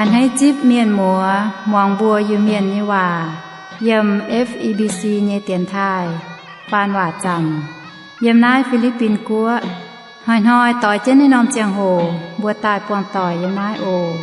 Hneiv zipv mienh muoz muangx mbuo Iu-Mienh nyei waac yiem F E B C nyei dienx taaih faan waac zanc yiem naaiv Fi^li^bin Guoqv. Hnoi-hnoi doix jienv naaiv norm ziangh hoc mbuo daaih buangh doic yiem naaiv oc.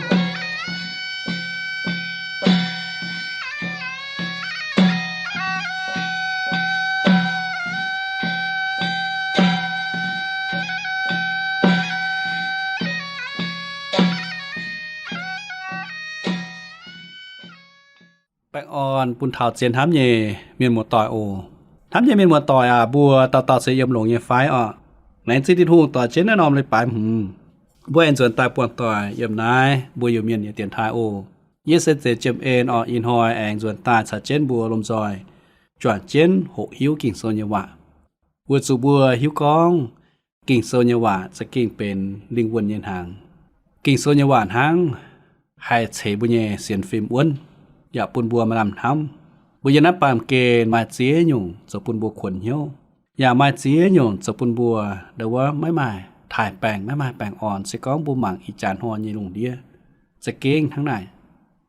Baengh orn bun taux zien hnamv nyei mienh muoz-doic oc. Hnamv nyei mienh muoz-doic aac, mbuo dauh dauh se yiem longx nyei fai orqc? Laengz zingh Tin-Hungh doix jienv naaiv norm leiz-baaix hmz, mbuo aengx nzuonx daaih buangh doic yiem naaiv mbuo Iu-Mienh nyei dienx taaih oc. Yie se Zeiz Jiem En orqc. Ih hnoi aengx nzuonx daaih caux jienv mbuo lomh nzoih juangc jienv hoqc hiuv Ging-Sou nyei waac, weic zuqc mbuo hiuv gorngv Ging-Sou nyei waac za'gengh benx lingh wuonh nyei hnaangx. Ging-Sou nyei waac hnangv haih ceix mbuo nyei sienx fim wuonv, yaac bun mbuo maaih lamh hnamv. Mbuo yiem naaiv baamh gen maaih ziex nyungc zoux bun mbuo kuonx hnyouv, yaac maaih ziex nyungc zoux bun mbuo ndo wuov maiv maaih taaih baengh, maiv maaih baengh orn. Se gorngv mbuo mangc ih jaax hnoi nyei lungh ndiev, za'gengh hnangv naaic,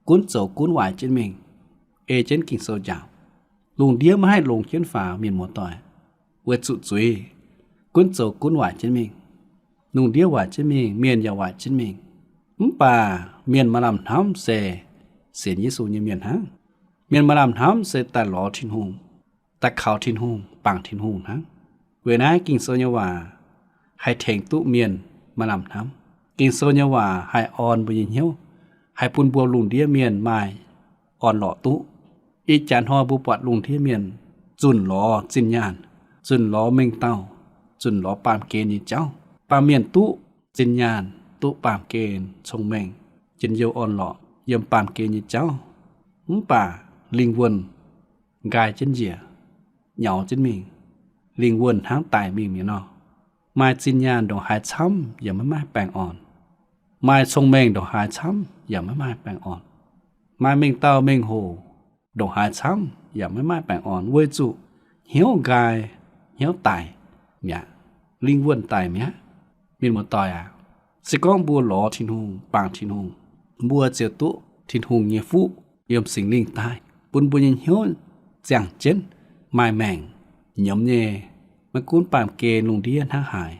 gunv zoux gunv waaic jienv mingh, ei jienv Ging-Sou njaaux. Lungh ndiev maiv haih longx jienv faaux, mienh muoz-doic, weic zuqc zuiz gunv zoux gunv waaic jienv mingh. Lungh ndiev waaic jienv mingh, mienh yaac waaic jienv mingh. Mv baac mienh maaih lamh hnamv se sienx Yesu nyei mienh hnangv. Mienh maaih lamh hnamv se daaih lorz Tin-Hungh, daaih kaux Tin-Hungh, bangc Tin-Hungh hnangv. Weic naaiv Ging-Sou nyei waac haih tengx duqv mienh maaih lamh hnamv. Ging-Sou nyei waac haih orn mbuo nyei hnyouv, haih bun mbuo lungh ndiev mienh maaih orn-lorqc duqv. Ih jaax hnoi mbuo buatc lungh ndiev mienh zunc lorz zinh nyaanh, zunc lorz mengh dauh, zunc lorz baamh gen nyei jauv. Baamh mienh duqv zinh nyaanh, duqv baamh gen, cong-mengh, njien-youh orn-lorqc yiem baamh gen nyei jauv, mv baac lingh wuonh nqaai jienv njiec, nyaux jienv mingh. Lingh wuonh hnangv daic mingh mi'aqv nor. Maaih zinh nyaanh ndongc haaix camv yaac maiv maaih baengh orn. Maaih cong-mengh ndongc haaix camv yaac maiv maaih baengh orn. Maaih mengh dauh mengh hoc ndongc haaix camv yaac maiv maaih baengh orn, weic zuqc hnyouv nqaai, hnyouv daic mi'aqv, lingh wuonh daic mi'aqv. Mienh muoz-doic aac, se gorngv mbuo lorz Tin-Hungh, bangc Tin-Hungh, mbuo ziouc duqv Tin-Hungh nyei fuqv yiem Singx Lingh daaih, bun mbuo nyei hnyouv ziangh jienv, maaih maengc, nyiemz nyei. Maiv gunv baamh gen lungh ndiev hnangv haaix,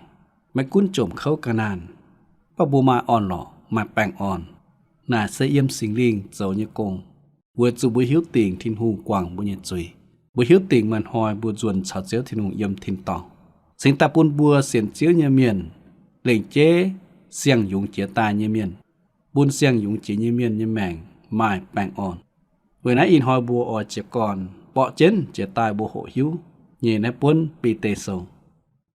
maiv gunv jomc kouv ga'naanh, mv baac mbuo maaih orn-lorqc, maaih baengh orn. Naaic se yiem Singx Lingh zoux nyei gong, weic zuqc mbuo hiuv dingc Tin-Hungh guangc mbuo nyei zuiz. Mbuo hiuv dingc maaih hnoi mbuo nzuonx caux Ziouv Tin-Hungh yiem tin-dorngh. Cingx daaih bun mbuo sienx Ziouv nyei mienh, lengc jeiv siang-yungz jiex daaih nyei mienh, bun siang-yungz jiex nyei mienh nyei maengc maaih baengh orn. Weic naaiv ih hnoi mbuo oix jiez gorn borqv jienv jiex daaih mbuo hoqc hiuv nyei naaiv buonv Bide Sou.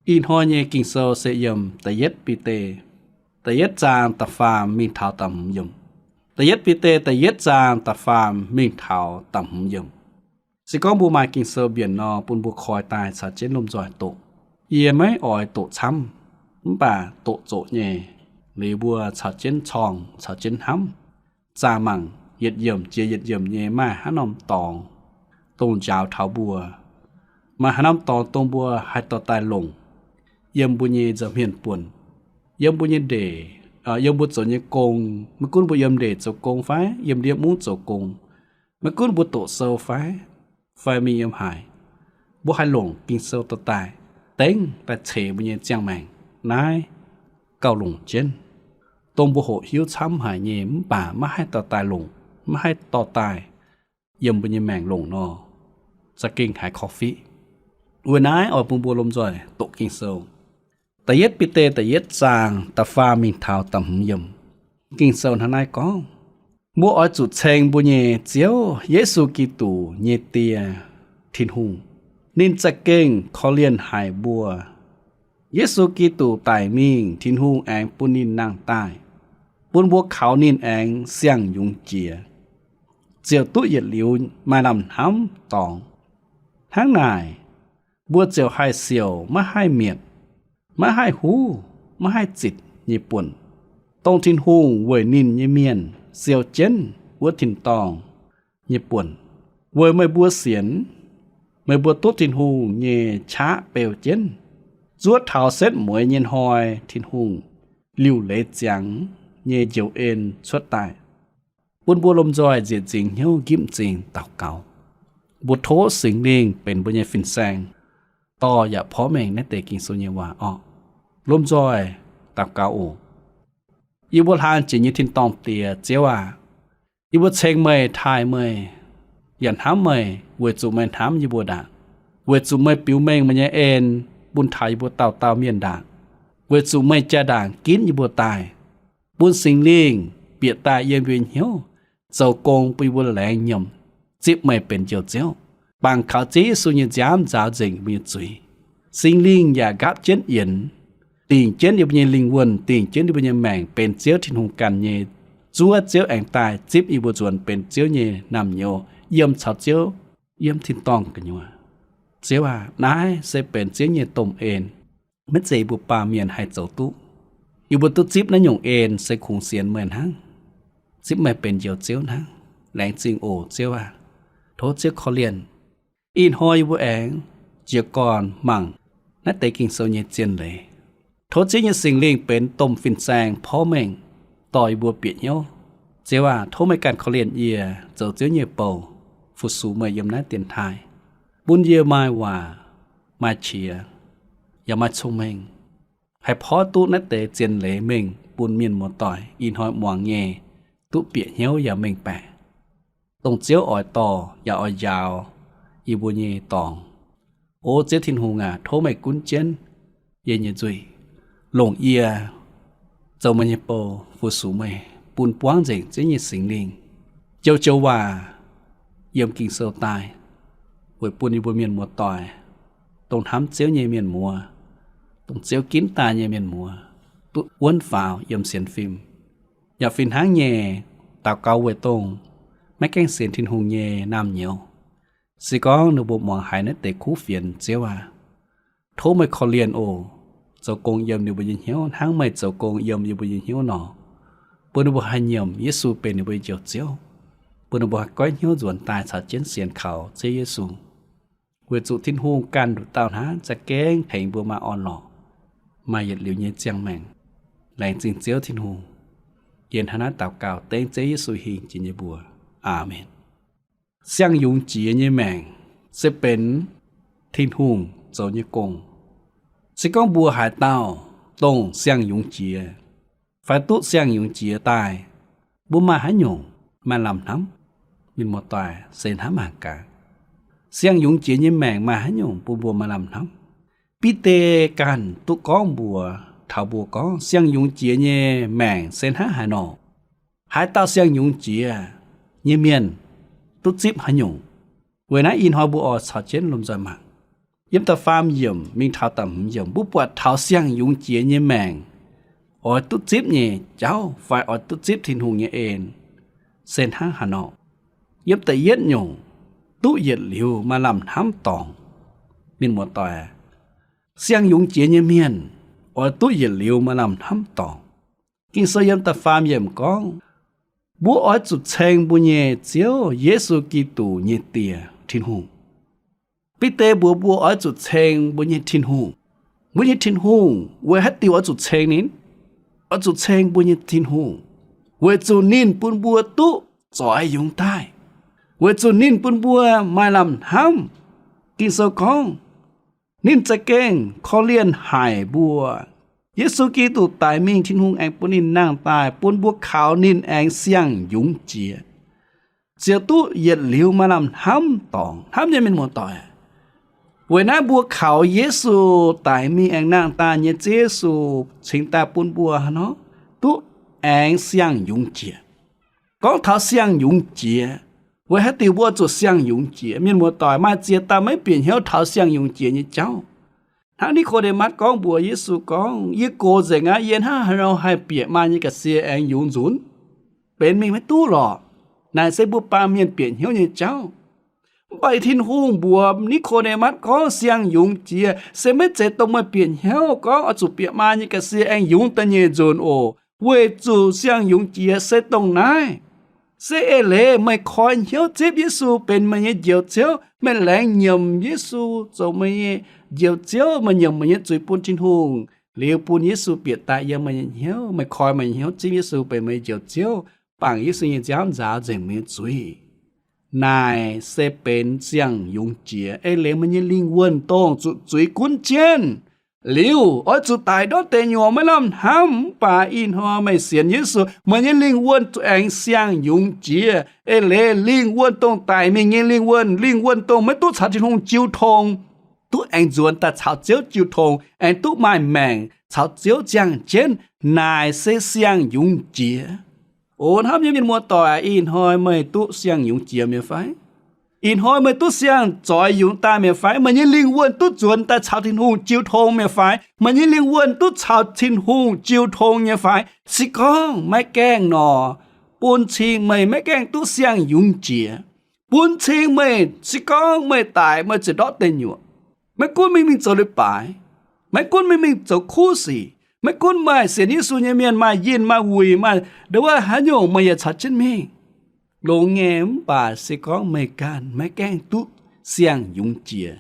Ih hnoi nyei Ging-Sou se yiem da'yietv Bide, da'yietv zaang da'faam mingh taux da'hmz yiemc. Da'yietv Bide da'yietv zaang da'faam mingh taux da'hmz yiemc. Se gorngv mbuo maaih Ging-Sou mbienc nor, bun mbuo koi daaih caux jienv lomh nzoih doqc. Yie maiv oix doqc camv, mv baac doqc zoqc nyei, liuz mbuo caux jienv corng, caux jienv hnamv, zaah mangc yietc yiemc jiex yietc yiemc nyei maaih haaix norm dorngx dongh njaaux taux mbuo. Maaih haaix norm dorngx dongh mbuo haih dorh daaih longc yiem mbuo nyei nza'hmien buonc, yiem mbuo nyei ndeic, yiem mbuo zoux nyei gong. Maiv gunv mbuo yiem ndeic zoux gong fai yiem ndiev mungv zoux gong, maiv gunv mbuo doqc sou fai, fai mingh yiem haaix, mbuo haih longc Ging-Sou dorh daaih dengv daaih ceix mbuo nyei ziangh maengc. Naaiv gauh longc jienv. Dongh mbuo hoqc hiuv camv haic nyei mv baac maiv haih dorh daaih longc, maiv haih dorh daaih yiem mbuo nyei maengc longc nor, za'gengh haiz korv-fiqv. Weic naaiv oix bun mbuo lomh nzoih doqc Ging-Sou. Da'yietv Bide da'yietv zaang da'faam mingh taux da'hmz yiemc. Ging-Sou hnangv naaiv gorngv, mbuo oix zuqc ceng mbuo nyei Ziouv Yesu Giduc nyei Die, Tin-Hungh. Ninh za'gengh korv-lienh haic mbuo. Yesu Giduc daic mingh, Tin-Hungh aengx bun ninh nangh daaih, bun mbuo kaux ninh aengx siang-yungz jiex, ziouc duqv yietc liuz maaih lamh hnamv dorngx. Hnangv naaic, mbuo ziouc haih siouc maiv haih mietc, maiv haih huv, maiv haih zitc nyei buonc, dongh Tin-Hungh weic ninh nyei mienh siou jienv wuov tin-dorngh nyei buonc. Weic meih mbuo sienx, meih mbuo duqv Tin-Hungh nyei qaqv beu jienv, zuov taux setv mueiz nyei hnoi Tin-Hungh liuc leiz ziangx nyei njoux en cuotv daaih. bun mbuo lomh nzoih nzieqc m'zing hnyouv nqipv m'zing daux gaux. Mbuo tov Singx Lingh benx mbuo nyei fin-saeng, dorh yaac porv mengh naaiv deix Ging-Sou nyei waac orqc. Lomh nzoih daux gaux oc. Yie mbuo hlang jiex nyei tin-dorngh Diex, Ziouv aac, yie mbuo ceng meih, taaih meih, yaac hnamv meih weic zuqc meih hnamv yie mbuo ndaangc, weic zuqc meih biux mengh meih nyei en bun taux yie mbuo dauh dauh mienh ndaangc, weic zuqc meih jaa-ndaangc ginv yie mbuo daaih, bun Singx Lingh bieqc daaih yiem mbuo hnyouv, zoux gong bun yie mbuo laengz nyiemc zipv meih benx Njoux Ziouv, bangc kaux Ziouv Yesu nyei nziaamv nzaaux nzengc mbuo nyei zuiz. Singx Lingh yaac nqaapv jienv yienx, dingc jienv yie mbuo nyei lingh wuonh, dingc jienv yie mbuo nyei maengc benx Ziouv Tin-Hungh ganh nyei, zuov Ziouv aengx daaih zipv yie mbuo nzuonx benx Ziouv nyei naamh nyouz, yiem caux Ziouv yiem tin-dorngh gu'nyuoz. Ziouv aac, naaiv se benx Ziouv nyei domh en. Maiv zeiz yie mbuo baamh mienh haih zoux duqv. Yie mbuo duqv zipv naaiv nyungc en se kungx sienx meih hnangv. Zipv meih benx Njoux Ziouv hnangv. Laengz zingh oc, Ziouv aac. Tov Ziouv korv-lienh. Ih hnoi yie mbuo aengx jiez gorn mangc naaiv deix Ging-Sou nyei zien leiz. Tov Ziouv nyei Singx Lingh benx domh fin-saeng porv mengh dorh yie mbuo bieqc hnyouv. Ziouv aac, tov meih ganh korv-lienh yie zoux Ziouv nyei bou, fu-sux meih yiem naaiv dienx taaih, bun yie maaih waac, maaih qiex, yaac maaih cong-mengh, haih porv duqv naaiv deix zien leiz mengh bun mienh muoz-doic ih hnoi muangx nyei duqv bieqc hnyouv yaac mengh baeqc, dongh Ziouv oix dorh yaac oix njaaux yie mbuo nyei dorngx. O Ziouv Tin-Hungh aac, tov meih gunv jienv yie nyei nzuih, longc yie zoux meih nyei bou fu-sux meih, bun buangv nzengc Ziouv nyei Singx Lingh joux-joux waac yiem Ging-Sou daaih, weic bun yie mbuo mienh muoz-doic, dongh hnamv Ziouv nyei mienh muoz, dongh Ziouv ginv daaih nyei mienh muoz, duqv wuonv faaux yiem sienx fim. Yaac fih hnangv nyei, daux gaux weic dongh maiv gaengh sienx Tin-Hungh nyei naamh nyouz. Se gorngv ninh mbuo muangx haiz naaiv deix kuv fienx, Ziouv aac, tov meih korv-lienh oc, zoux gong yiem ninh mbuo nyei hnyouv hnangv meih zoux gong yiem yie mbuo nyei hnyouv nor, bun ninh mbuo haih nyiemc Yesu benx ninh mbuo nyei Njoux Ziouv, bun ninh mbuo haih goiv hnyouv nzuonx daaih caux jienv sienx kaux Ziouv Yesu. Weic zuqc Tin-Hungh ganh nduqc dauh hnangv za'gengh tengx mbuo maaih orn-lorqc, maaih yietc liuz nyei ziangh maengc. Laengz zingh Ziouv Tin-Hungh. Yie hnangv naaiv daux gaux dengv Ziouv Yesu hingh jiex nyei mbuox. Aamen. Siang-yungz jiex nyei maengc se benx Tin-Hungh zoux nyei gong. Se gorngv mbuo haaix dauh dongh siang-yungz jiex, fai duqv siang-yungz jiex daaih, mbuo maaih haaix nyungc maaih lamh hnamv? Mienh muoz-doic, se hnamv mangc gaax. Siang-yungz jiex nyei maengc maaih haaix nyungc bun mbuo maaih lamh hnamv? Bide ganh duqv gorngv mbuox taux mbuo gorngv siang-yungz jiex nyei maengc se hnangv haaix nor. Haaix dauh siang-yungz jiex nyei mienh duqv zipv haaix nyungc? Weic naaiv ih hnoi mbuo oix caux jienv lomh nzoih mangc. Yiem da'faam yiemc mingh taux da'hmz yiemc, mbuo buatc taux siang-yungz jiex nyei maengc oix duqv zipv nyei jauv fai oix duqv zipv Tin-Hungh nyei en se hnangv haaix nor. Yiem da'yietv nyungc, duqv yietc liuz maaih lamh hnamv dorngc. Mienh muoz-doic, siang-yungz jiex nyei mienh oix duqv yietc liuz maaih lamh hnamv dorngc. Ging-Sou yiem da'faam yiemc gorngv, mbuo oix zuqc ceng mbuo nyei Ziouv Yesu Giduc nyei Die, Tin-Hungh. Bide mbuox mbuo oix zuqc ceng mbuo nyei Tin-Hungh. Mbuo nyei Tin-Hungh weic haaix diuc oix zuqc ceng ninh? Oix zuqc ceng mbuo nyei Tin-Hungh weic zuqc ninh bun mbuo duqv zoix yungz daaih, weic zuqc ninh bun mbuo maaih lamh hnamv. Ging-Sou gorngv, ninh za'gengh korv-lienh haic mbuo. Yesu Giduc daic mingh, Tin-Hungh aengx bun ninh nangh daaih, bun mbuo kaux ninh aengx siang-yungz jiex, ziouc duqv yietc liuz maaih lamh hnamv dorngc. Hnamv nyei mienh muoz-doic, weic naaiv mbuo kaux Yesu daic mingh aengx nangh daaih nyei Ziouv Yesu cingx daaih bun mbuo hnangv nor duqv aengx siang-yungz jiex. Gorngv taux siang-yungz jiex, weic haaix diuc mbuo zuqc siang-yungz jiex? Mienh muoz-doic, maaih ziex dauh maiv bieqc hnyouv taux siang-yungz jiex nyei jauv. Hnangv Ni^ko^nde^matv gorngv mbuox Yesu gorngv, yie gox nzengc aqv, yie hnangv haaix nor haih bieqc maaih nyei ga'sie aengx yungz nzunc? Benx mingh maiv duqv lorqc. Naaic se mbuo baamh mienh bieqc hnyouv nyei jauv. Mv baac Tin-Hungh mbuox Ni^ko^nde^matv gorngv siang-yungz jiex se maiv zeiz dongh meih bieqc hnyouv gorngv oix zuqc bieqc maaih nyei ga'sie aengx yungz da'nyeic nzunc oc. Weic zuqc siang-yungz jiex se dongh naaiv. Se eix leiz meih koi hnyouv zipv Yesu benx meih nyei Njoux Ziouv, meih laengz nyiemc Yesu zoux meih nyei Njoux Ziouv, meih nyiemc meih nyei zuiz bun Tin-Hungh, liuz bun Yesu bieqc daaih yiem meih nyei hnyouv, meih koi meih nyei hnyouv zipv Yesu benx meih nyei Njoux Ziouv, bangc Yesu nyei nziaamv nzaaux nzengc meih nyei zuiz. Naaic se benx siang-yungz jiex. Eix leiz meih nyei lingh wuonh dongh zuqc zuiz gunv jienv. Liuz oix zuqc daic ndortv deic nyuoqc maiv lamh hnamv, mv baac ih hnoi meih sienx Yesu, meih nyei lingh wuonh zuqc aengx siang-yungz jiex. Eix leiz lingh wuonh dongh daic mingh nyei lingh wuonh, lingh wuonh dongh maiv duqv caux Tin-Hungh jiu tong, duqv aengx nzuonx daaih caux Ziouv jiu tong, aengx duqv maaih maengc caux Ziouv ziangh jienv. Naaic se siang-yungz jiex. O hnamv nyei mienh muoz-doic, ih hnoi meih duqv siang-yungz jiex mi'aqv fai? Ih hnoi meih duqv siang zoix yungz daaih mi'aqv fai? Meih nyei lingh wuonh duqv nzuonx daaih caux Tin-Hungh jiu tong mi'aqv fai? Meih nyei lingh wuonh duqv caux Tin-Hungh jiu tong nyei fai? Se gorngv maiv gaengh nor, bun cing meih maiv gaengh duqv siang-yungz jiex. Bun cing meih, se gorngv meih daic, meih ziouc ndortv deic nyuoqc. Maiv gunv meih mingh zoux leiz-baaix, maiv gunv meih mingh zoux kuv sic, maiv gunv maaih sienx Yesu nyei mienh maaih yinh maaih wuic, maaih ndongc wuov haaix nyungc, meih yaac caux jienv mingh. Longx nyei, mv baac se gorngv meih ganh maiv gaengh duqv siang-yungz jiex,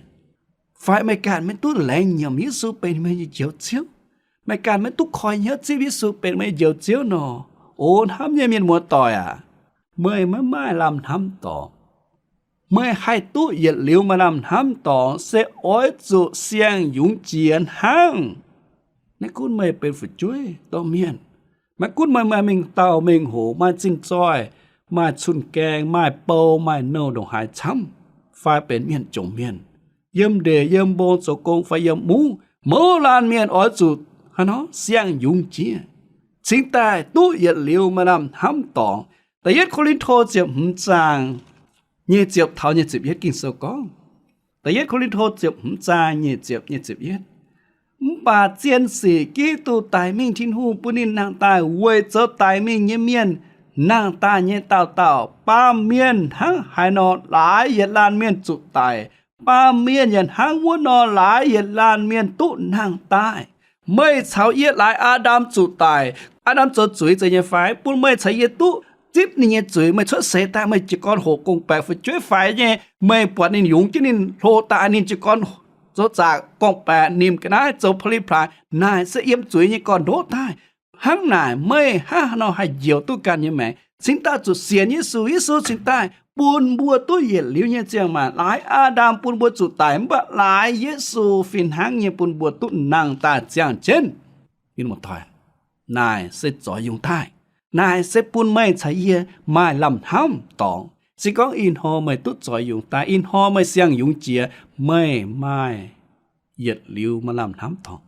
fai meih ganh maiv duqv laengz nyiemc Yesu benx meih nyei Njoux Ziouv, meih ganh maiv duqv koi hnyouv zipv Yesu benx meih nyei Njoux Ziouv nor, o hnamv nyei mienh muoz-doic aac, meih maiv maaih lamh hnamv dorngx. Meih haih duqv yietc liuz maaih lamh hnamv dorngx se oix zuqc siang-yungz jiex hnangv. Maiv gunv meih benx fu'jueiv dorh mienh, maiv gunv meih maaih mingh dauh mingh hoc, maaih zinh zoih, maaih cun-gaeng, maaih bou, maaih nouh ndongc haaix camv, fai benx mienh jomc mienh, yiem ndeic yiem mbong zoux gong fai yiem mungv, mouz laanh mienh oix zuqc hnangv nor siang-yungz jiex, cingx daaih duqv yietc liuz maaih lamh hnamv dorngx. Da'yietv Ko^lin^to ziepc hmz zaang nyic ziepc taux nyic ziepc yietv Ging-Sou gorngv, da'yietv Ko^lin^to ziepc hmz zaang nyic ziepc, nyic ziepc yietv, mv baac zien sic Giduc daic mingh Tin-Hungh bun ninh nangh daaih weic zoux daic mingh nyei mienh nangh daaih nyei dauh dauh. Baamh mienh hnangv haaix nor, laaix yietc laanh mienh zuqc daic, baamh mienh yaac hnangv wuov nor, laaix yietc laanh mienh duqv nangh daaih. Meih caux yie laaix Aa^ndam zuqc daic. Aa^ndam zoux zuiz zeiz nyei fai? Bun meih caux yie duqv zipv ninh nyei zuiz. Meih cuotv seix daaih meih jiez gorn hoqc gorngv-baeqc fu'jueiv faix nyei, meih buatc ninh yungz jienv ninh hlo daaih, ninh jiez gorn zoux zaqc gorngv-baeqc, nimc ga'naaiv zoux pa'li plaaix. Naaiv se yiem zuiz nyei gorn-ndoqv daaih. Hnangv naaic meih hnangv haaix nor haih njoux duqv ganh nyei maengc? Cingx daaih zuqc sienx Yesu. Yesu cingx daaih bun mbuo duqv yietc liuz nyei ziangh maengc. Laaix Aa^ndam bun mbuo zuqc daic, mv baac laaix Yesu fih hnangv nyei bun mbuo duqv nangh daaih ziangh jienv. Naaic se zoix yungz daaih. Naaic se bun meih caux yie maaih lamh hnamv dorngx. Se gorngv ih hnoi meih duqv zoix yungz daaih, ih hnoi meih siang-yungz jiex, meih maaih yietc liuz maaih lamh hnamv dorngx.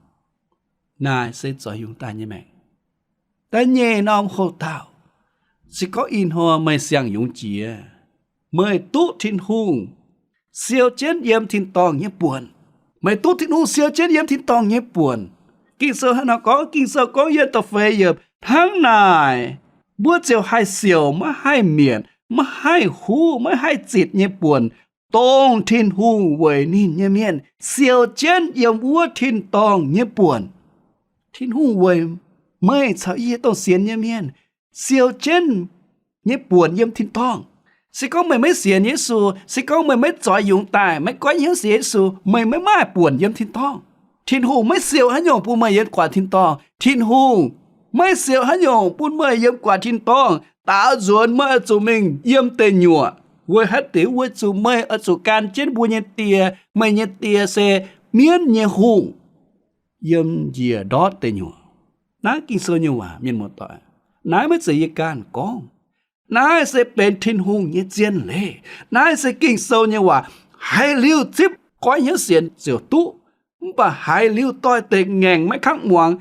Naaiv se zoux yungz daaih nyei maengc. Da'nyeic norm houx-daauh, se gorngv ih hnoi meih siang-yungz jiex, meih duqv Tin-Hungh siou jienv yiem tin-dorngh nyei buonc. Meih duqv Tin-Hungh siou jienv yiem tin-dorngh nyei buonc. Ging-Sou hnangv naaiv gorngv, Ging-Sou gorngv yiem da'feix yiemc, hnangv naaic mbuo ziouc haih siouc, maiv haih mietc, maiv haih huv, maiv haih zitc nyei buonc, dongh Tin-Hungh weic ninh nyei mienh siou jienv yiem wuov tin-dorngh nyei buonc. Tin-Hungh weic meih caux yie dongh sienx nyei mienh siou jienv nyei buonc yiem tin-dorngh. Se gorngv meih maiv sienx Yesu, se gorngv meih maiv zoix yungz daaih, maiv goiv hnyouv sienx Yesu, meih maiv maaih buonc yiem tin-dorngh. Tin-Hungh maiv siou haaix nyungc bun meih yiem guaax tin-dorngh. Tin-Hungh maiv siou haaix nyungc bun meih yiem guaax tin-dorngh. Daaux nzuonx meih oix zuqc mingh yiem deic nyuoqc. Weic haaix diuc? Weic zuqc meih oix zuqc gan jienv mbuo nyei Die. Meih nyei Die se mienv nyei hungh, yiem njiec ndortv deic nyuoqc. Naaiv Ging-Sou nyei waac, mienh muoz-doic. Naaiv maiv zeiz yie ganh gorngv. Naaiv se benx Tin-Hungh nyei zien leiz. Naaiv se Ging-Sou nyei waac. Haiz liuz zipv, goiv hnyouv sienx ziouc duqv. Mv baac haiz liuz doix-dekc ngaengc, maiv kangv muangx,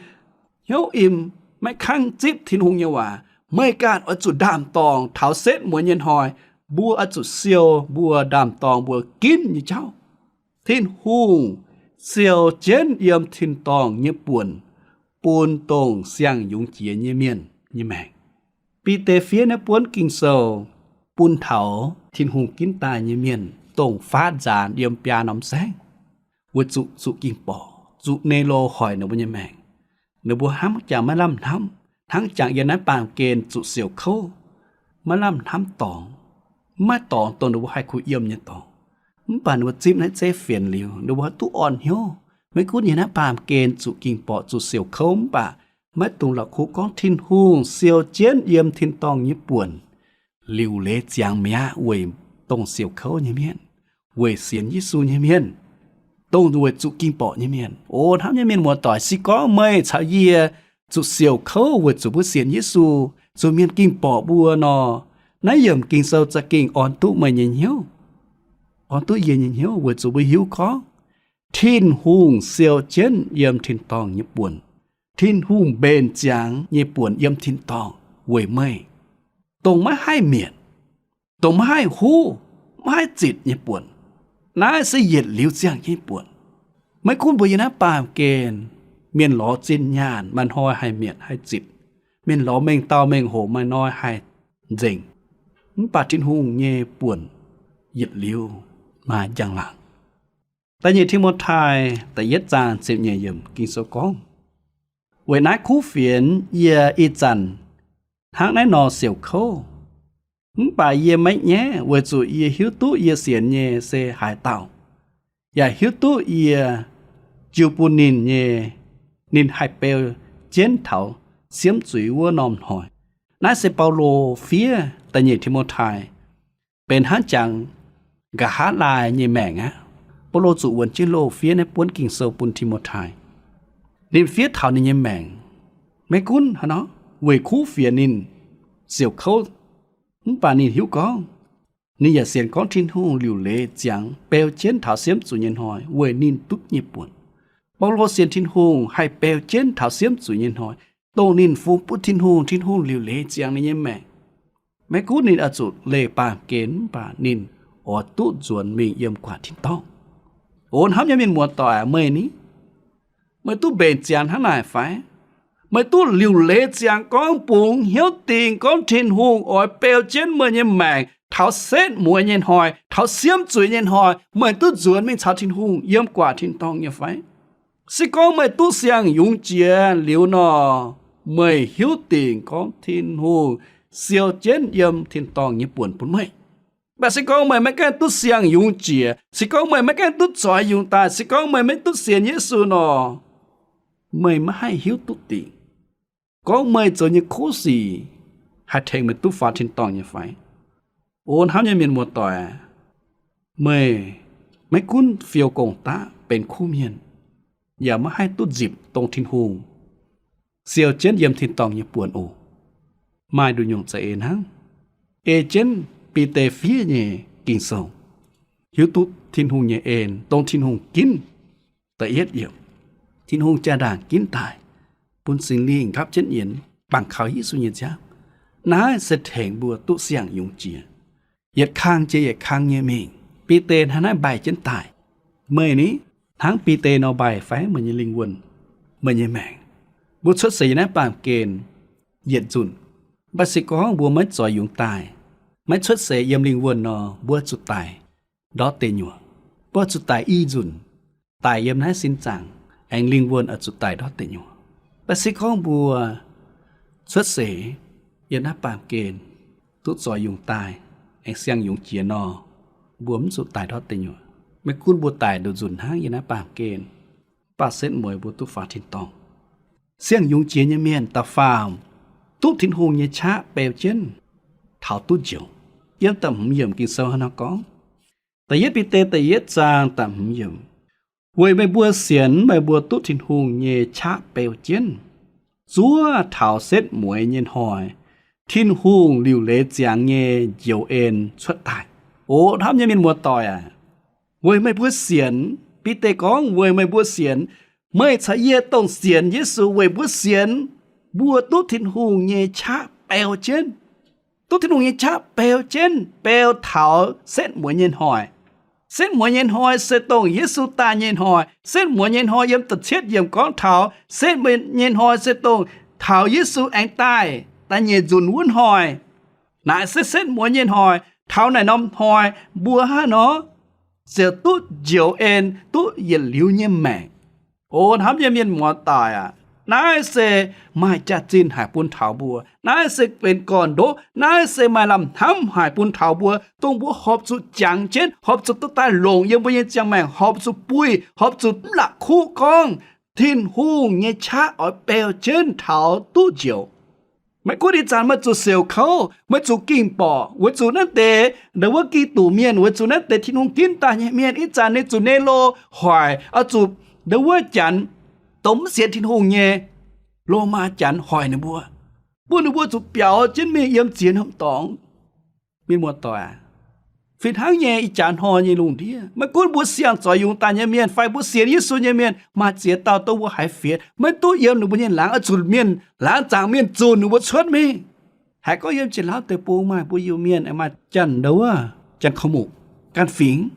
hnyouv im, maiv kangv zipv Tin-Hungh nyei waac, meih ganh oix zuqc ndaam-dorngh taux setv muonz nyei hnoi. Mbuo oix zuqc siou mbuo ndaam-dorngh mbuo ginv nyei jauv. Tin-Hungh siou jienv yiem tin-dorngh nyei buonc bun dongh siang-yungz jiex nyei mienh nyei maengc. Bide fiev naaiv buonv Ging-Sou bun taux Tin-Hungh ginv daaih nyei mienh, dongh faatv nzaanx yiem biaa norm saengv, weic zuqc zuqc ging-borqc, zuqc Nero hoic ninh mbuo nyei maengc. Ninh mbuo hnangv jangx maiv lamh hnamv, hnangv jangx yiem naaiv baamh gen zuqc siouc kouv, maiv lamh hnamv dorngx, maiv dorngx dongh ninh mbuo haih kuh yiem nyei dorngx. Mv baac ninh mbuo zipv naaiv zeiv fienx liuz, ninh mbuo duqv orn hnyouv. Maiv gunv yiem naaiv baamh gen zuqc ging-borqc, zuqc siouc kouv, mv baac Maiv dungx la'kuqv gorngv Tin-Hungh siou jienv yiem tin-dorngh nyei buonc liuc leiz ziangx mi'aqv weic dongh siouc kouv nyei mienh, weic sienx Yesu nyei mienh, dongh weic zuqc ging-borqc nyei mienh. O hnamv nyei mienh muoz-doic, se gorngv meih caux yie zuqc siouc kouv weic zuqc mbuo sienx Yesu, zuqc mienh ging-borqc mbuo nor, naaiv yiemc Ging-Sou za'gengh orn duqv meih nyei hnyouv, orn duqv yie nyei hnyouv weic zuqc mbuo hiuv gorngv Tin-Hungh siou jienv yiem tin-dorngh nyei buonc. Tin-Hungh mbenc ziangx nyei buonc yiem tin-dorngh weic meih, dongh maiv haih mietc, dongh maiv haih huv, maiv haih zitc nyei buonc. Naaiv se yietc liuz ziangh nyei buonc. Maiv gunv mbuo yiem naaiv baamh gen, mienh lorz zinh nyaanh maaih hnoi haih mietc haih zitc, mienh lorz mengh dauh mengh hoc maaih hnoi haih nzengc, mv baac Tin-Hungh nyei buonc yietc liuz maaih njang-laangc. Da'nyeic Ti^mo^tai da'yietv zaang ziepc nyeic yiemc Ging-Sou gorngv, weic naaiv kuv fienx yie ih zanc hnangv naaiv nor siouc kouv, mv baac yie maiv nyaiv, weic zuqc yie hiuv duqv yie sienx nyei se haaix dauh, yaac hiuv duqv yie jiu bun ninh nyei, ninh haih beu jienv taux siemv zuiz wuov norm hnoi. Naaiv se Baulo fiev da'nyeic Ti^mo^tai benx hnangv jangx nqa'haav laai nyei maengc aqv. Baulo zuqc wuonx jienv loz fiev naaiv buonv Ging-Sou bun Ti^mo^tai. Ninh fiev taux ninh nyei maengc, maiv gunv haaix nor, weic kuv fienx ninh siouc kouv, mv baac ninh hiuv gorngv, ninh yaac sienx gorngv Tin-Hungh liuc leiz ziangx beu jienv taux siemv zuiz nyei hnoi weic ninh duqv nyei buonc. Baulo sienx Tin-Hungh haih beu jienv taux siemv zuiz nyei hnoi, dongh ninh fungx bun Tin-Hungh, Tin-Hungh liuc leiz ziangx ninh nyei maengc. Maiv gunv ninh oix zuqc leih baamh gen, mv baac ninh oix duqv nzuonx mingh yiem guaax tin-dorngh. O hnamv nyei mienh muoz-doic, meih ni, meih duqv mbenc ziangx hnangv naaic fai? Meih duqv liuc leiz ziangx gorngv bungx hnyouv dingh gorngv Tin-Hungh oix beu jienv meih nyei maengc taux setv mueiz nyei hnoi, taux siemv zuiz nyei hnoi, meih duqv nzuonx mingh caux Tin-Hungh yiem guaax tin-dorngh nyei fai? Se gorngv meih duqv siang-yungz jiex liuz nor, meih hiuv dingc gorngv Tin-Hungh siou jienv yiem tin-dorngh nyei buonc bun meih. Mv baac se gorngv meih maiv gaengh duqv siang-yungz jiex, se gorngv meih maiv gaengh duqv zoix yungz daaih, se gorngv meih maiv duqv sienx Yesu nor, meih maiv haih hiuv duqv dingc gorngv meih zoux nyei kuv sic haih tengx meih duqv faaux tin-dorngh nyei fai. O hnamv nyei mienh muoz-doic, meih maiv gunv fiou gong-daqv benx kuv mienh, yaac maiv haih duqv nzipc dongh Tin-Hungh siou jienv yiem tin-dorngh nyei buonc oc. Maaih nduqc nyungc za'eix hnangv, ei jienv Bide fiev nyei Ging-Sou, hiuv duqv Tin-Hungh nyei en, dongh Tin-Hungh ginv. Da'yietv yiemc, Tin-Hungh jaa-ndaangc ginv daaih, bun Singx Lingh nqaapv jienv yienx, bangc kaux Yesu nyei nziaamv. Naaiv se tengx mbuo duqv siang-yungz jiex, yietc kang jiex yietc kang nyei mingh. Bide hnangv naaiv mbaih jienv daaih. Meih ni, hnangv Bide nor mbaih fai meih nyei lingh wuonh, meih nyei maengc? Mbuo cuotv seix yiem naaiv baamh gen yietc nzunc, mv baac se gorngv mbuo maiv zoix yungz daaih, maiv cuotv seix yiem lingh wuonh nor, mbuo zuqc daic ndortv deic nyuoqc. Mbuo zuqc daic i nzunc, daic yiem naaiv sin zaangc, aengx lingh wuonh oix zuqc daic ndortv deic nyuoqc. Mv baac se gorngv mbuo cuotv seix yiem naaiv baamh gen duqv zoix yungz daaih, aengx siang-yungz jiex nor, mbuo mv zuqc daic ndortv deic nyuoqc. Maiv gunv mbuo daic nduqc nzunc hnangv yiem naaiv baamh gen, mv baac setv mueiz mbuo duqv faaux tin-dorngh. Siang-yungz jiex nyei mienh da'faam duqv Tin-Hungh nyei qaqv beu jienv taux duqv njoux. Yiem da'hmz yiemc Ging-Sou hnangv naaiv gorngv, da'yietv Bide da'yietv zaang da'hmz yiemc, weic meih mbuo sienx meih mbuo duqv Tin-Hungh nyei qaqv beu jienv, zuov taux setv mueiz nyei hnoi, Tin-Hungh liuc leiz ziangx nyei njoux en cuotv daaih. O hnamv nyei mienh muoz-doic aac, weic meih mbuo sienx, Bide gorngv weic meih mbuo sienx, meih caux yie dongh sienx Yesu weic mbuo sienx, mbuo duqv Tin-Hungh nyei qaqv beu jienv. Duqv Tin-Hungh nyei qaqv beu jienv, beu taux setv mueiz nyei hnoi. Setv mueiz nyei hnoi se dongh Yesu daaih nyei hnoi. Setv mueiz nyei hnoi yiem da'cietv yiemc gorngv taux setv mueiz nyei hnoi se dongh taux Yesu aengx daaih da'nyeic nzunc wuov hnoi. Naaiv se setv mueiz nyei hnoi. Taux naaiv norm hnoi mbuo hnangv nor ziouc duqv njoux en, duqv yietc liuz nyei maengc. O hnamv nyei mienh muoz-doic aac, naaiv se maaih jaax-zinh haic bun taux mbuo. Naaiv se benx gorn-ndoqv. Naaiv se maaih lamh hnamv haic bun taux mbuo, dongh mbuo horpc zuqc jangx jienv, horpc zuqc duqv daaih longc yiem mbuo nyei ziangh maengc, horpc zuqc buih, horpc zuqc mv la'kuqv gorngv Tin-Hungh nyei qaqv oix beu jienv taux duqv njoux. Maiv gunv ih zanc meih zuqc siouc kouv, meih zuqc ging borqc, weic zuqc naaiv deix ndau wuov Giduc mienh, weic zuqc naaiv deix Tin-Hungh ginv daaih nyei mienh, ih zanc ninh zuqc ne lo hoic, oix zuqc ndau wuov janx, dongh mv sienx Tin-Hungh nyei Lomaa janx hoic ninh mbuo, bun ninh mbuo zuqc biaux jienv mingh yiem ziex norm dorngx. Mienh muoz-doic aac, fih hnangv nyei ih jaax hnoi nyei lungh ndiev, maiv gunv mbuo siang zoux yungz daaih nyei mienh fai mbuo sienx Yesu nyei mienh, maaih ziex dauh dongh mbuo haiz fienx, maiv duqv yiem ninh mbuo nyei laangz, oix zuqc mienh laangz zaangc mienh zunc ninh mbuo cuotv mingh. Haiz gorngv yiem Janx-Lauv deic-bung maaih mbuo Iu-Mienh, maaih Janx-Ndoh, Janx-Kor-Mukc, ganh fingx,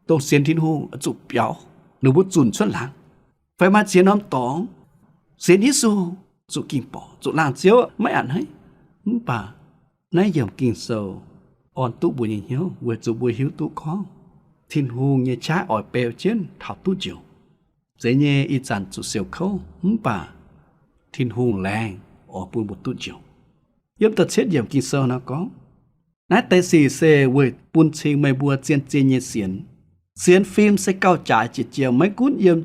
dongh sienx Tin-Hungh oix zuqc biaux, ninh mbuo zunc cuotv laangz. Fai maaih ziex norm dorngx sienx Yesu, zuqc ging borqc, zuqc laangh ziouv, maiv a'hneiv. Mv baac naaiv yiemc Ging-Sou orn duqv mbuo nyei hnyouv weic zuqc mbuo hiuv duqv gorngv Tin-Hungh nyei qaqv oix beu jienv taux duqv njoux. Zeiz nyei ih zanc zuqc siouc kouv, mv baac Tin-Hungh laengz oix bun mbuo duqv njoux. Yiem da'cietv yiemc Ging-Sou nor gorngv, naaiv deix sic se weic bun cing meih mbuo zien-zien nyei sienx. Sienx fim se gauh jaaix jiex jiem, maiv gunv yiem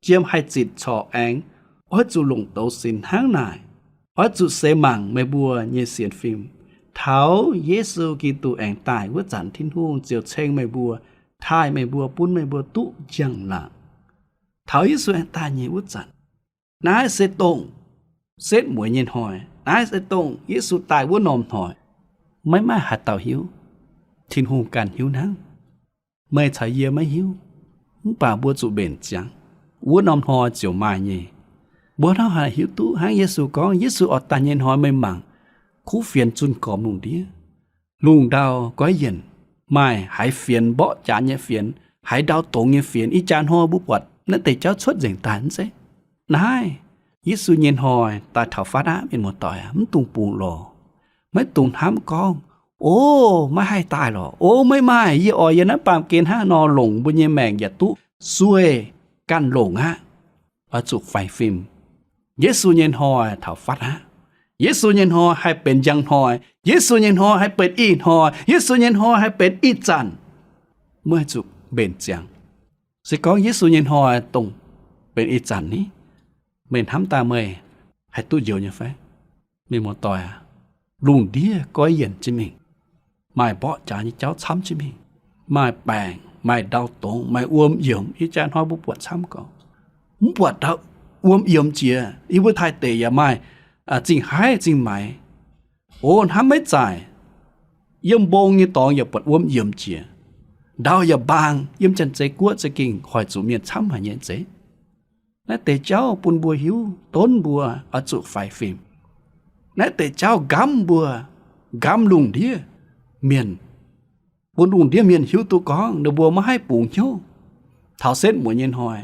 jiem haih zitc corc aengx oix zuqc longc douz sin hnangv naaic. Oix zuqc seix mangc meih mbuo nyei sienx fim. Taux Yesu Giduc aengx daaih wuov zanc Tin-Hungh ziouc ceng meih mbuo, taaih meih mbuo, bun meih mbuo duqv njang-laangc. Taux Yesu aengx daaih nyei wuov zanc, naaiv se dongh setv mueiz nyei hnoi. Naaiv se dongh Yesu daaih wuov norm hnoi. Maiv maaih haaix dauh hiuv. Tin-Hungh ganh hiuv hnangv. Meih caux yie maiv hiuv. Mv baac mbuo zuqc mbenc ziangx, wuov norm hnoi ziouc maaih nyei. Mbuo hnangv haaix hiuv duqv hnangv Yesu gorngv, Yesu oix daaih nyei hnoi meih mangc kuv fienx zunh gormx lungh ndiev. Lungh ndau goiv yienc, maaih haiz fienx, mborqv jaax nyei fienx, haiz ndau dongz nyei fienx. Ih jaax hnoi mbuo buatc naaiv deix jauv cuotv nzengc daaih mv zeiz? Naaiv Yesu nyei hnoi daaih taux fatv aqv, mienh muoz-doic aac. Mv dungx bungx lorz, maiv dungx hnamv gorngv, O, maiv haih daaih lorqc. O, maiv maaih, yie oix yiem naaiv baamh gen hnangv nor longc mbuo nyei maengc yaac duqv sueih ganh longc aqv. Oix zuqc faix fim. Yesu nyei hnoi taux fatv aqv. Yesu nyei hnoi haih benx njang hnoi. Yesu nyei hnoi haih benx ih hnoi. Yesu nyei hnoi haih benx ih zanc. Meih zuqc mbenc ziangx. Se gorngv Yesu nyei hnoi dongh benx ih zanc ni, meih hnamv daaih meih haih duqv njoux nyei fai? Mienh muoz-doic aac, lungh ndiev goiv yienc jienv mingh, maaih mborqv jaax nyei jauv camv jienv mingh, maaih baengc, maaih ndau dongz, maaih wuom yiemx. Ih jaax hnoi mbuo buatc camv gorx. Mv buatc ndau wuom yiemx jiex. Yie mbuo taaih deic yaac maaih zingh haiv zingh maaiz. O, hnamv maiv zaaic. Yiem mbong nyei dorngx yaac buatc wuom yiemx jiex. Ndau yaac mbaang. Yiem Janx-Zei Guoqv za'gengh hoic zuqc mienh camv haic nyei zeiz. Naaiv deix jauv bun mbuo hiuv donv mbuo oix zuqc faix fim. Naaiv deix jauv nqamv mbuo, nqamv lungh ndiev mienh, bun lungh ndiev mienh hiuv duqv gorngv ninh mbuo maiv haih bungx hnyouv. Taux setv mueiz nyei hnoi,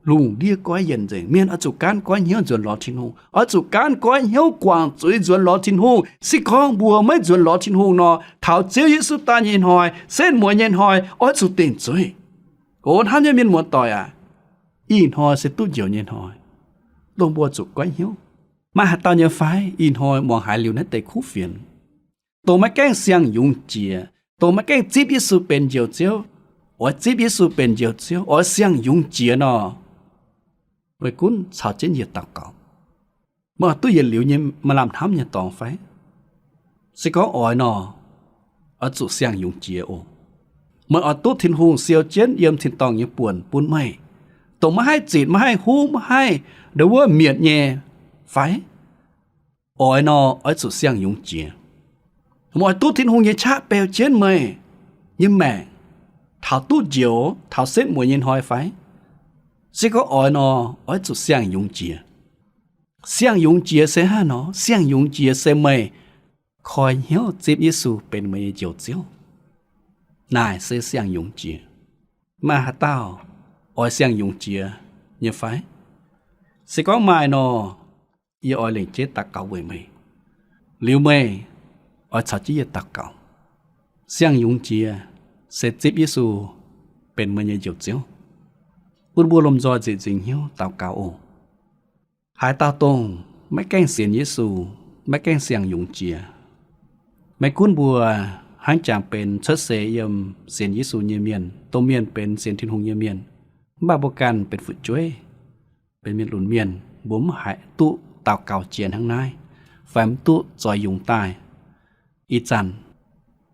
lungh ndiev goiv yienc nzengc. Mienh oix zuqc gaanv goiv hnyouv nzuonx lorz Tin-Hungh. Oix zuqc gaanv goiv hnyouv guangc zuiz nzuonx lorz Tin-Hungh. Se gorngv mbuo maiv nzuonx lorz Tin-Hungh nor, taux Ziouv Yesu daaih nyei hnoi, setv mueiz nyei hnoi, oix zuqc dingc zuiz. O hnamv nyei mienh muoz-doic aac, ih hnoi se duqv njoux nyei hnoi, dongh mbuo zuqc goiv hnyouv. Maaih haaix dauh nyei fai ih hnoi muangx haiz liuz naaiv deix kuv fienx, dongh maiv gaengh siang-yungz jiex, dongh maiv gaengh zipv Yesu benx Njoux Ziouv, oix zipv Yesu benx Njoux Ziouv, oix siang-yungz jiex nor, meih gunv caux jienv yie daux gaux. Meih oix duqv yietc liuz nyei maaih lamh hnamv nyei dorngx fai? Se gorngv oix nor, oix zuqc siang-yungz jiex oc. Meih oix duqv Tin-Hungh siou jienv yiem tin-dorngh nyei buonc bun meih, dongh maiv haih zitc, maiv haih huv, maiv haih ndau wuov mietc nyei fai? Oix nor, oix zuqc siang-yungz jiex. Meih oix duqv Tin-Hungh nyei qaqv beu jienv meih nyei maengc taux duqv njoux, taux setv mueiz nyei hnoi fai? Se gorngv oix nor, oix zuqc siang-yungz jiex. Siang-yungz jiex se hnangv nor, siang-yungz jiex se meih koi hnyouv zipv Yesu benx meih nyei Njoux Ziouv. Naaic se siang-yungz jiex. Maaih haaix dauh oix siang-yungz jiex nyei fai? Se gorngv maaih nor, yie oix lengc jeiv daux gaux weic meih. Liuz meih oix caux jienv yie daux gaux. Siang-yungz jiex se zipv Yesu benx meih nyei Njoux Ziouv. Bun mbuo lomh nzoih nzieqc nzingc hnyouv daux gaux oc. Haaix dauh dongh maiv gaengh sienx Yesu, maiv gaengh siang-yungz jiex, maiv gunv mbuo hnangv jangx benx cuotv seix yiem sienx Yesu nyei mienh, domh mienh benx sienx Tin-Hungh nyei mienh, mv baac mbuo ganh benx fu'jueiv. benx mienh lunx mienh, mbuo mv haih duqv daux gaux jiex hnangv naaiv, fai mv duqv zoix yungz daaih. Ih zanc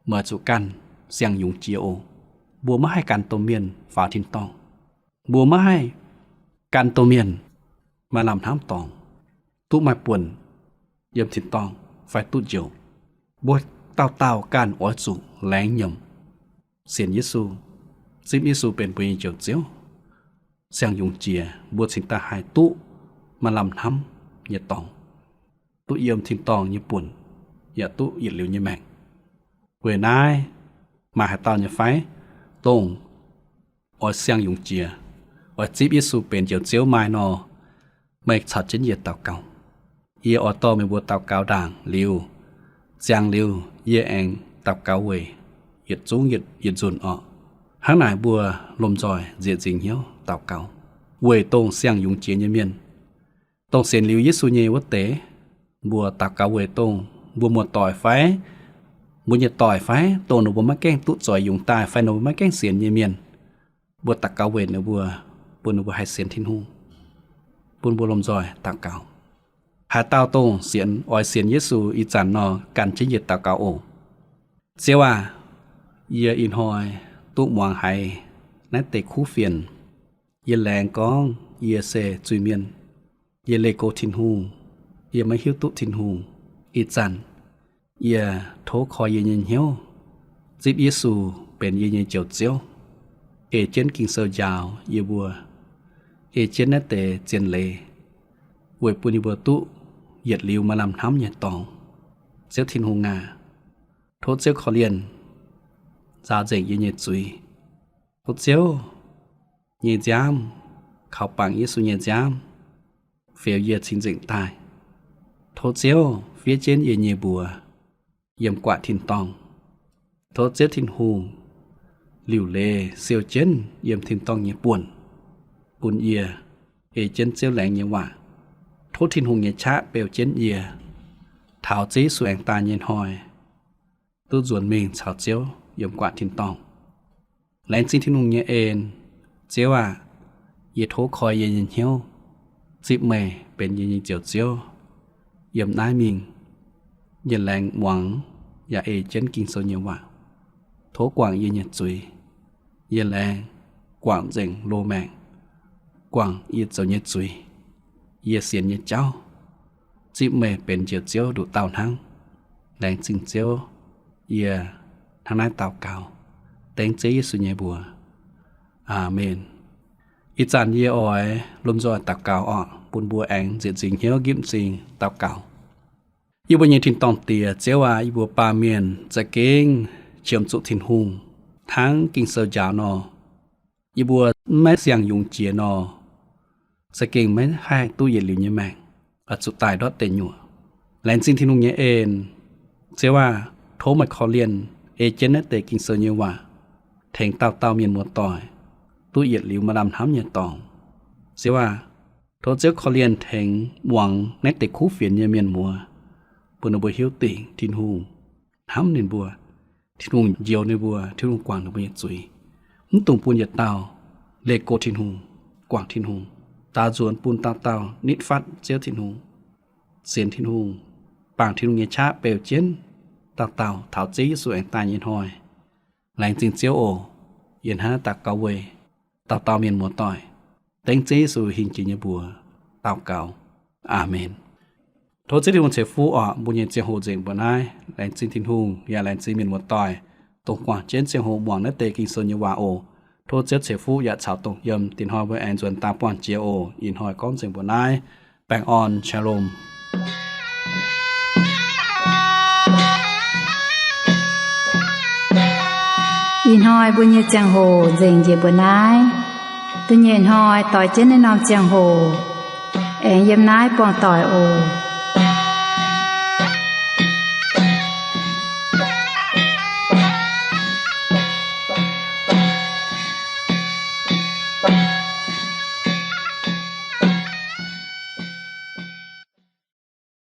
meih zuqc ganh siang-yungz jiex oc. Mbuo maiv haih gan domh mienh faaux tin-dorngh. Mbuo maiv haih gan domh mienh maaih lamh hnamv dorngc, duqv maaih buonc yiem tin-dorngh fai duqv njoux. Mbuo dauh dauh ganh oix zuqc laengz nyiemc sienx Yesu, zipv Yesu benx mbuo nyei Njoux Ziouv, siang-yungz jiex, mbuo cingx daaih haih duqv maaih lamh hnamv nyei dorngx, duqv yiem tin-dorngh nyei buonc, yaac duqv yietc liuz nyei maengc. Weic naaiv, maaih haaix dauh nyei fai, dongh oix siang-yungz jiex, oix zipv Yesu benx Njoux Ziouv maaih nor, meih caux jienv yie daux gaux. Yie oix dorh meih mbuo daux gaux ndaangc liuz, ziangx liuz yie aengx daux gaux weic yietc zungv yietc, yietc nzunc orqc. Hnangv naaic mbuo lomh nzoih nzieqc nzingc hnyouv daux gaux, weic dongh siang-yungz jiex nyei mienh, dongh sienx liuz Yesu nyei wuov deix. Mbuo daux gaux weic dongh mbuo muoz-doic fai mbuo nyei doic fai dongh ninh mbuo maiv gaengh duqv zoix yungz daaih fai ninh mbuo maiv gaengh sienx nyei mienh. Mbuo daux gaux weic ninh mbuo, bun ninh mbuo haih sienx Tin-Hungh. Bun mbuo lomh nzoih daux gaux. Haaix dauh dongh sienx, oix sienx Yesu ih zanc nor, gan jienv yie daux gaux oc. Ziouv aah! Yie ih hnoi duqv muangx haiz naaiv deix kuv fienx. Yie laengz gorngv yie se zuiz-mienh. Yie leih go Tin-Hungh. Yie maiv hiuv duqv Tin-Hungh. Ih zanc yie tov koi yie nyei hnyouv, zipv Yesu benx yie nyei Njoux Ziouv, ei jienv Ging-Sou njaaux yie mbuo, ei jienv naaiv deix zien leiz, weic bun yie mbuo duqv yietc liuz maaih lamh hnamv nyei dorngx. Ziouv Tin-Hungh aac, tov Ziouv korv-lienh nzaaux nzengc yie nyei zuiz. Tov Ziouv nyei nziaamv kaux bangc Yesu nyei nziaamv fioux yie cingx nzengc daaih. Tov Ziouv fiev jienv yie nyei mbuox yiem gu'nguaaic tin-dorngh. Tov Ziouv Tin-Hungh liuc leiz siou jienv yiem tin-dorngh nyei buonc, bun yie ei jienv Ziouv laengz nyei waac. Tov Tin-Hungh nyei qaqv beu jienv yie, taux Ziouv Yesu aengx daaih nyei hnoi, duqv nzuonx mingh caux Ziouv yiem gu'nguaaic tin-dorngh. Laengz zingh Tin-Hungh nyei en. Ziouv aah! Yie tov koi yie nyei hnyouv, zipv meih benx yie nyei Njoux Ziouv. Yiem naaiv mingh, yie laengz muangx yaac ei jienv Ging-Sou nyei waac. Tov guangc yie nyei zuiz. Yie laengz guangc nzengc loz-maengc, guangc yie zoux nyei zuiz, yie sienx nyei jauv, zipv meih benx Njoux Ziouv nduqc dauh hnangv. Laengz zingh Ziouv. Yie hnangv naaiv daux gaux dengv Ziouv Yesu nyei mbuox. Aamen. Ih zanc yie oix lomh nzoih daux gaux orqc, bun mbuo aengx nzieqc nzingc hnyouv nqipv m'zing daux gaux. Yie mbuo nyei tin-dorngh Diex, Ziouv aac, yie mbuo baamh mienh za'gengh qiemx zuqc Tin-Hungh hnangv Ging-Sou njaaux nor. Yie mbuo maiv siang-yungz jiex nor, za'gengh maiv haih duqv yietc liuz nyei maengc, oix zuqc daaih ndortv deic nyuoqc. Laengz zingh Tin-Hungh nyei en. Ziouv aah! Tov meih korv-lienh ei jienv naaiv deix Ging-Sou nyei waac tengx dauh dauh mienh muoz-doic duqv yietc liuz maaih lamh hnamv nyei dorngx. Ziouv aah! Tov Ziouv korv-lienh tengx muangx naaiv deix kuv fienx nyei mienh muoz, bun ninh mbuo hiuv dingc Tin-Hungh hnamv ninh mbuo, Tin-Hungh njoux ninh mbuo, Tin-Hungh guangc ninh mbuo nyei zuiz. Mv dungx bun yietc dauh leih go Tin-Hungh, guangc Tin-Hungh. Daaux nzuonx bun dauh dauh nitv fatv Ziouv Tin-Hungh, sienx Tin-Hungh, bangc Tin-Hungh nyei qaqv beu jienv dauh dauh taux Ziouv Yesu aengx daaih nyei hnoi. Laengz zingh Ziouv oc. Yie hnangv naaiv daux gaux weic dauh dauh mienh muoz-doic, dengv Ziouv Yesu hingh jiex nyei mbuox daux gaux. Aamen. Tov Ziouv Tin-Hungh ceix fuqv orqc, mbuo nyei ziangh hoc nzengc mbuo naaiv. Laengz zingh Tin-Hungh yaac laengz zingh mienh muoz-doic, dongh guangc jienv ziangh hoc muangx naaiv deix Ging-Sou nyei waac oc. Tov Ziouv ceix fuqv yaac caux dongh yiem. Dingc hnoi mbuo aengx nzuonx daaih buangh jiex oc. Ih hnoi gorngv nzengc mbuo naaiv. Baengh orn, Shalom. Ih hnoi mbuo nyei ziangh hoc nzengc njiec mbuo naaiv. Da'nyeic hnoi doix jienv naaiv norm ziangh hoc aengx yiem naaiv buangh doic oc.